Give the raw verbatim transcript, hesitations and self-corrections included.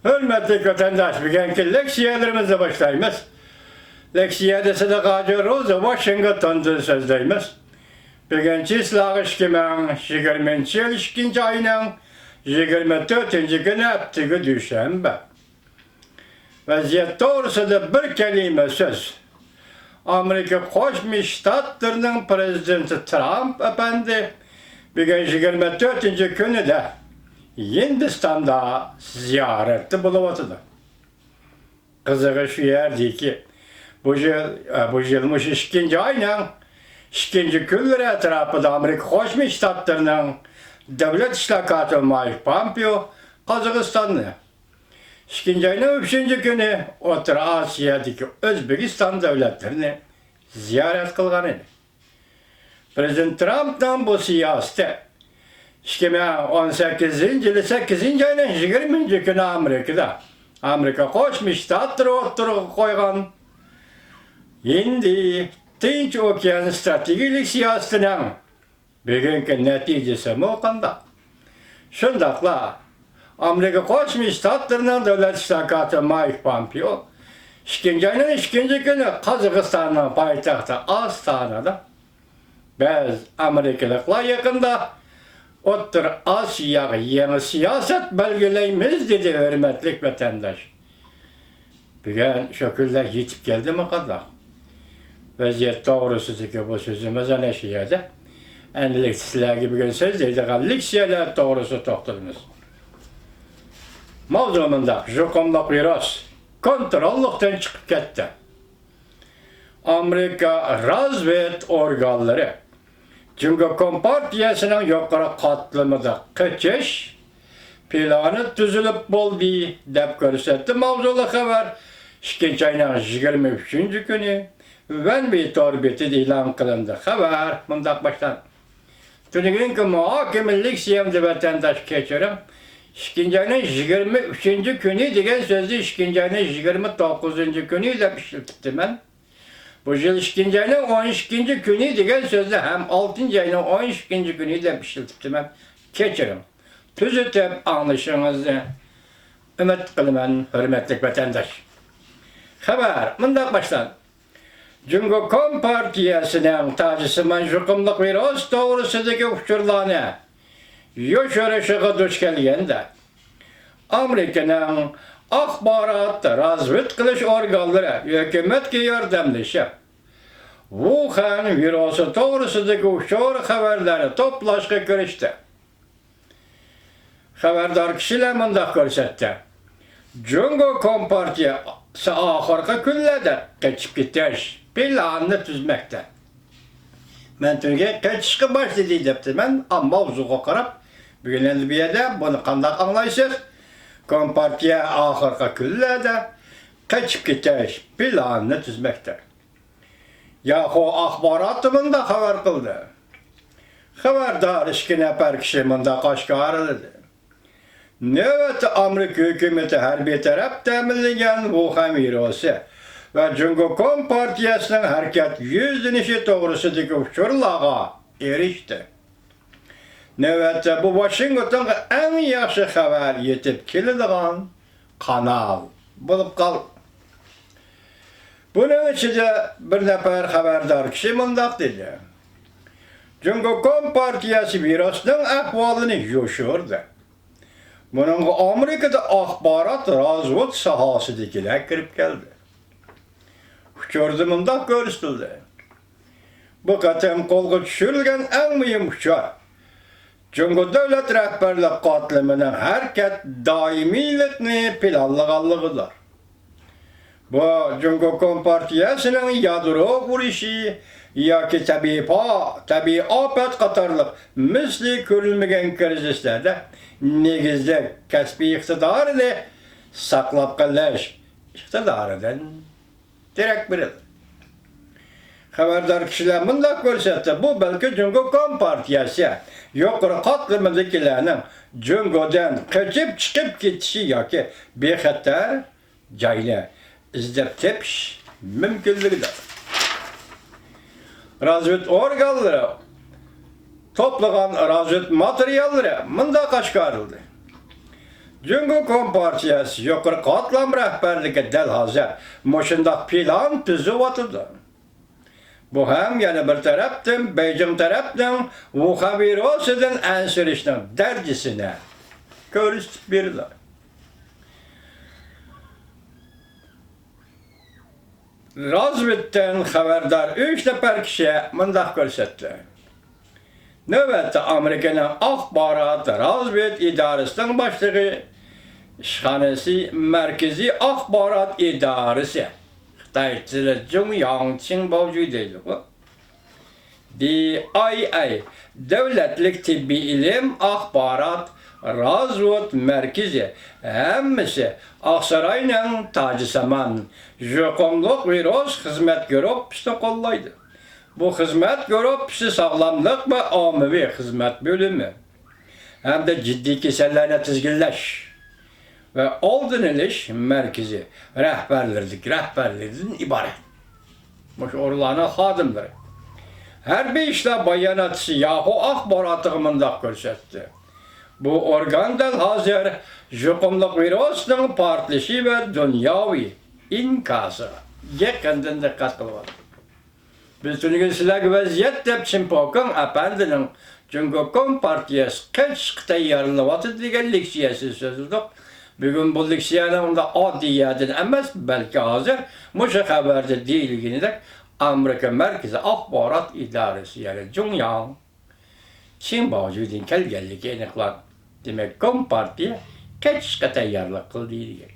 ھۆرمەتلىك ۋەتەنداش، بۈگۈنكى لېكسىيەلىرىمىزنى باشلايمىز. لېكسىيەدە سىدىق ھاجى روزا ۋاشىنگتوندىن سۆزلەيمىز. بۈگۈن چىسلاغا ئىككى مىڭ يىگىرمىنچى يىل ئىككىنچى ئاينىڭ يىگىرمە تۆتىنچى كۈنى، ھەپتىگە دۈشەنبە. ۋەزىيەت توغرىسىدا بىر كەلىمە سۆز. ئامېرىكا قوشما شتاتلىرىنىڭ پىرېزىدېنتى ترامپ ئەپەندى بۈگۈن يىگىرمە تۆتىنچى كۈنىدە ھىندىستاندا زىيارەتتە بولۇۋاتىدۇ. قىزىقى شۇ يەردىكى، بۇ يىل، بۇ يىل مۇشۇ ئىككىنچى ئاينىڭ ئىككىنچى كۈنلىرى ئەتراپىدا ئامېرىكا قوشما شتاتلىرىنىڭ دۆلەت ئىشلار كاتىپى مايك پامپېئو قازاقىستاننى، ئىككىنچى ئاينىڭ ئۈچىنچى كۈنى ئوتتۇرا ئاسىيادىكى ئۆزبېكىستان دۆلەتلىرىنى زىيارەت قىلغان ئىدى. پىرېزىدېنت ترامپنىڭ بۇ سىياسىتى ئىككى مىڭ ئون سەككىزىنچى يىلى سەككىزىنچى ئاينىڭ يىگىرمىنچى كۈنى ئامېرىكىدا، ئامېرىكا قوشما شتاتلىرى ئوتتۇرىغا قويغان ھىندى، تىنچ ئوكيان ستراتېگىيىلىك سىياسىتىنىڭ بۈگۈنكى نەتىجىسىمۇ قانداق؟ شۇنداقلا ئامېرىكا قوشما شتاتلىرىنىڭ دۆلەت ئىشلار كاتىپى مايك پامپېئو ئىككىنچى ئاينىڭ ئىككىنچى كۈنى قازاقىستاننىڭ پايتەختى ئاستانىدا، بىز ئامېرىكىلىقلار يېقىندا ئوتتۇرا ئاسىياغا يېڭى سىياسەت بەلگىلەيمىز، دېدى ھۆرمەتلىك ۋەتەنداش. بۈگۈن شۇ كۈنلەر يېتىپ كەلدىمۇ قانداق؟ ۋەزىيەت توغرىسىدىكى بۇ سۆزىمىز ئەنە شۇ يەردە. ئەمدىلىكتە سىلەرگە بۈگۈن سۆزلەيدىغان لېكسىيەلەر توغرىسىدا توختىلىمىز. ماۋزۇ مۇنداق: يۇقۇملۇق ۋىرۇس كونتروللۇقتىن چىقىپ كەتتى. ئامېرىكا رازۋېد ئورگانلىرى جۇڭگو كومپارتىيەسىنىڭ يۇقىرى قاتلىمىدا قېچىش پىلانى تۈزۈلۈپ بولدى، دەپ كۆرسەتتى ماۋزۇلۇق خەۋەر ئىككىنچى ئاينىڭ يىگىرمە ئۈچىنچى كۈنى ۋەنۋى تور بېتىدە ئېلان قىلىندى. خەۋەر مۇنداق باشلاندى. تۈنۈگۈنكى مۇھاكىمە لېكسىيەمدە ۋەتەنداش كەچۈرۈڭ، ئىككىنچى ئاينىڭ يىگىرمە ئۈچىنچى كۈنى دېگەن سۆزنى ئىككىنچى ئاينىڭ يىگىرمە توققۇزىنچى كۈنى دەپ ئىشلىتىپتىمەن. بۇ يىل ئىككىنچى ئاينىڭ ئون ئىككىنچى كۈنى دېگەن سۆزنى ھەم ئالتىنچى ئاينىڭ ئون ئىككىنچى كۈنى دەپ ئىشلىتىپتىمەن. كەچۈرۈڭ. تۈزىتىپ ئاڭلىشىڭىزنى ئۈمىد قىلىمەن، ھۆرمەتلىك ۋەتەنداش. خەۋەر مۇنداق باشلاندى. جۇڭگو كومپارتىيەسىنىڭ تاجسىمان يۇقۇملۇق ۋىرۇس توغرىسىدىكى ئۇچۇرلارنى يوشۇرۇشىغا دۇچ كەلگەندە، ئامېرىكىنىڭ ئاخبارات رازۋېد قىلىش ئورگانلىرى ھۆكۈمەتكە ياردەملىشىپ، ۋۇخەن ۋىرۇسى توغرىسىدىكى ئۇچۇر خەۋەرلەرنى توپلاشقا كىرىشتى. خەۋەردار كىشىلەر مۇنداق كۆرسەتتى: جۇڭگو كومپارتىيەسى ئاخىرقى كۈنلەردە قېچىپ كېتىش پىلانىنى تۈزمەكتە. مەن تۈنۈگۈن قېچىشقا باشلىدى دەپتىمەن، ئەمما ماۋزۇغا قاراپ، بۈگۈن ئەمدى بۇ يەردە بۇنى قانداق ئاڭلايسىز؟ كومپارتىيە ئاخىرقى كۈنلەردە قېچىپ كېتىش پىلانىنى تۈزمەكتە. ياخۇ ئاخباراتى مۇنداق خەۋەر قىلدى. خەۋەردار ئىككى نەپەر كىشى مۇنداق ئاشكارىلىدى: نۆۋەتتە ئامېرىكا ھۆكۈمىتى ھەربىي تەرەپ تەمىنلىگەن ۋۇخەن ۋىرۇسى ۋە جۇڭگو كومپارتىيەسىنىڭ ھەرىكەت يۈزلىنىشى توغرىسىدىكى ئۇچۇرلارغا ئېرىشتى. نۆۋەتتە بۇ ۋاشىنگتونغا ئەڭ ياخشى خەۋەر يېتىپ كېلىدىغان قانال بولۇپ قالدى. بۇنىڭ ئىچىدە بىر نەپەر خەۋەردار كىشى مۇنداق دېدى: جۇڭگو كومپارتىيەسى ۋىرۇسنىڭ ئەھۋالىنى يوشۇردى. بۇنىڭغا ئامېرىكىدا ئاخبارات رازۋېد ساھەسىدىكىلەر كىرىپ كەلدى. ئۇچۇردا مۇنداق كۆرسىتىلدى: بۇ قېتىم قولغا چۈشۈرۈلگەن ئەڭ مۇھىم ئۇچۇر، جۇڭگو دۆلەت رەھبەرلىك قاتلىمىنىڭ ھەرىكەت دائىمىيلىقنى پىلانلىغانلىقىدۇر. بۇ جۇڭگو كومپارتىيەسىنىڭ يادرو ئۇرۇشى ياكى تەبىئىي پا-، تەبىئىي ئاپەت قاتارلىق مىسلى كۆرۈلمىگەن كىرىزىسلەردە نېگىزلىك كەسپىي ئىقتىدارىنى ساقلاپ قېلىش ئىقتىدارىدىن دېرەك بېرىدۇ. خەۋەردار كىشىلەر مۇنداق كۆرسەتتى: بۇ بەلكى جۇڭگو كومپارتىيەسى يۇقىرى قاتلىمىدىكىلەرنىڭ جۇڭگودىن قېچىپ چىقىپ كېتىشى ياكى بىخەتەر جاينى ئىزدەپ تېپىش مۇمكىنلىكىدۇر. رازۋېد ئورگانلىرى توپلىغان رازۋېد ماتېرىياللىرى مۇنداق ئاشكارىلىدى: جۇڭگو كومپارتىيەسى يۇقىرى قاتلام رەھبەرلىكى دەل ھازىر مۇشۇنداق پىلان تۈزۈۋاتىدۇ. بۇ ھەم يەنە بىر تەرەپتىن بېيجىڭ تەرەپنىڭ ۋۇخەن ۋىرۇسىدىن ئەنسىرىشنىڭ دەرىجىسىنى كۆرسىتىپ بېرىدۇ. رازۋېدتىن خەۋەردار ئۈچ نەپەر كىشى مۇنداق كۆرسەتتى. نۆۋەتتە ئامېرىكىنىڭ ئاخبارات رازۋېد ئىدارىسىنىڭ باشلىقى ئىشخانىسى، مەركىزىي ئاخبارات ئىدارىسى، خىتايچىدا جۇڭياڭ چىڭباۋجۈ دەيدىغۇ، دى ئاي ئەي، دۆلەتلىك تېببىي ئىلىم ئاخبارات رازۋېد مەركىزى، ھەممىسى ئاقساراينىڭ تاجىسامان يۇقۇملۇق ۋىرۇس خىزمەت گۇرۇپپىسىنى قوللايدۇ. بۇ خىزمەت گۇرۇپپىسى ساغلاملىق ۋە ئاممىۋى خىزمەت بۆلۈمى ھەمدە جىددىي كېسەللەرنى تىزگىنلەش ۋە ئالدىنى ئېلىش مەركىزى رەھبەرلىرىدىكى رەھبەرلىرىدىن ئىبارەت. مۇشۇ ئورۇنلارنىڭ خادىملىرى. ھەربىي ئىشلار باياناتچىسى ياھۇ ئاخباراتىغا مۇنداق كۆرسەتتى: بۇ ئورگان دەل ھازىر يۇقۇملۇق ۋىرۇسنىڭ پارتلىشى ۋە دۇنياۋى ئىنكاسىغا يېقىندىن دىققەت قىلىۋاتىدۇ. بىز تۈنۈگۈن سىلەرگە ۋەزىيەت دەپ چىن پوكىڭ ئەپەندىنىڭ جۇڭگو كومپارتىيەسى قېچىشقا تەييارلىنىۋاتىدۇ دېگەن لېكسىيەسىنى سۆزلىدۇق. بۈگۈن بۇ لېكسىيەنى ئۇنداق ئاددىي يەردىن ئەمەس، بەلكى ھازىر مۇشۇ خەۋەردە دېيىلگىنىدەك ئامېرىكا مەركىزىي ئاخبارات ئىدارىسى، يەنى جۇڭياڭ چىڭباۋجۈدىن كەلگەنلىكى ئېنىقلاندى. دېمەك، كومپارتىيە قېچىشقا تەييارلىق قىلدى دېگەن.